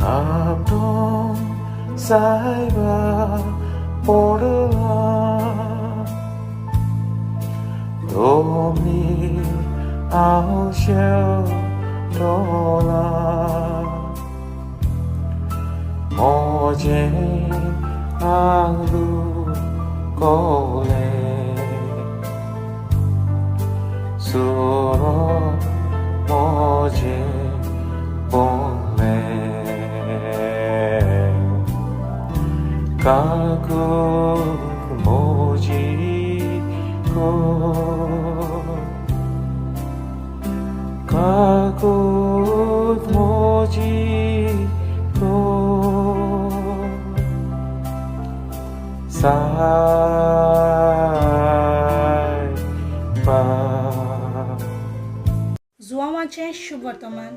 आपटून सायबा पडला दोमीर आवशेव टोला मोजें आंगलू कोले सुरो मोजें पोले काकूत मोजी को काकूत मोजी को सायबा. जुवांवाचें शुभवर्तमान.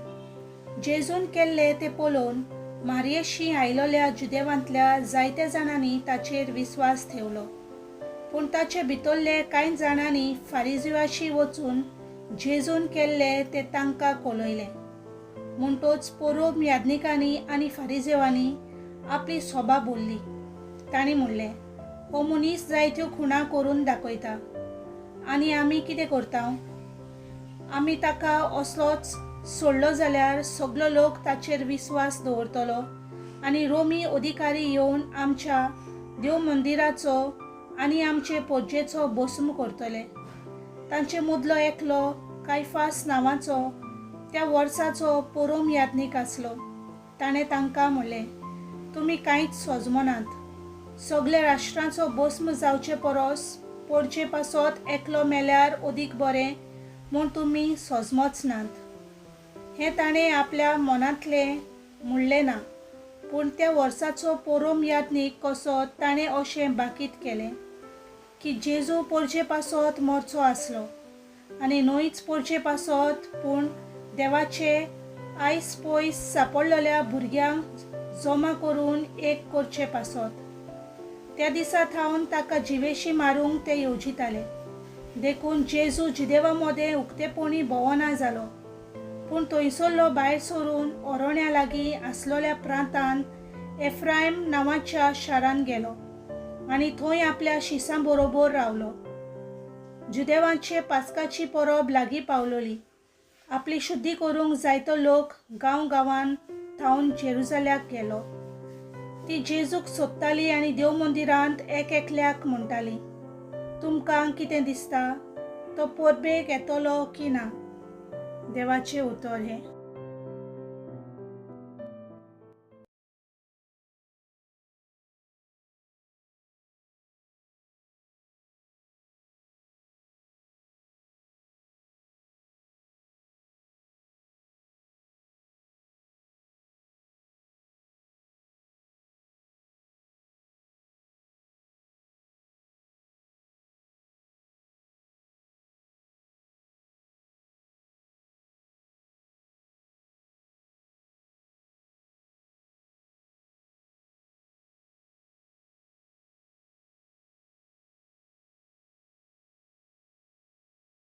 जेजून केल्लें तें पळोवन मारयेशी आयलोल्या जुदेवांतल्या जायत्या जाणांनी ताचेर विस्वास ठेवलो. पूण ताचे भितरले कांय जाणांनी फारिजिवाशी वचून जेजून केल्लें तें तांकां कळयलें. म्हणटोच पोरोब याज्ञिकांनी आनी फारिजेवांनी आपली सोबा बोल्ली. तांणी म्हणलें, हो मनीस जायत्यो खुणा करून दाखयता आनी आमी कितें करता? आमी ताका असलोच सोडलो जाल्यार सगलो लोक ताचेर विस्वास दवरतलो आनी रोमी अधिकारी येवन आमच्या देव मंदिराचो आनी आमचे पोजेचो भस्म करतले. तांचे मदलो एकलो कायफास नांवाचो त्या वर्साचो पोरोम याज्ञीक आसलो. ताणें तांकां म्हणलें, तुमी कांयच सोजमनात. सगल्या राष्ट्रांचो भस्म जावचे परस पोरचे पासत एकलो मेल्यार अदीक बरें म्हूण तुमी सोजमच नात. हें ताणें आपल्या मनांतलें म्हणलें ना, पूण त्या वर्साचो पोरोम याज्ञीक कसो ताणें अशें बाकीत केलें की जेजू पोरचे पासत मरचो आसलो आनी न्हयच पोरचे पासत पूण देवाचे आयस पयस सापडलेल्या भुरग्यांक जमा करून एक करचे पासत. त्या दिसा थावन ताका जिवेशी मारूंक ते येवजिताले. देखून जेजू जिदेवा मदें उक्तेपणी भोंवना जालो, पूण थंयसरलो भायर सरून ओरोण्या लागीं आसलोल्या प्रांतांत एफ्रायम नांवाच्या शारांत गेलो आनी थंय आपल्या शिसां बरोबर रावलो. जुदेवांचे पास्काची परब लागीं पावलोली. आपली शुद्धी करूंक जायतो लोक गांव गांवान थावन जेरुजाल्याक गेलो. ती जेजूक सोदताली आनी देव मंदिरांत एक एकल्याक म्हणटाली, तुमकां कितें दिसता, तो परबेक येतलो की ना? देवाचें उतर हें.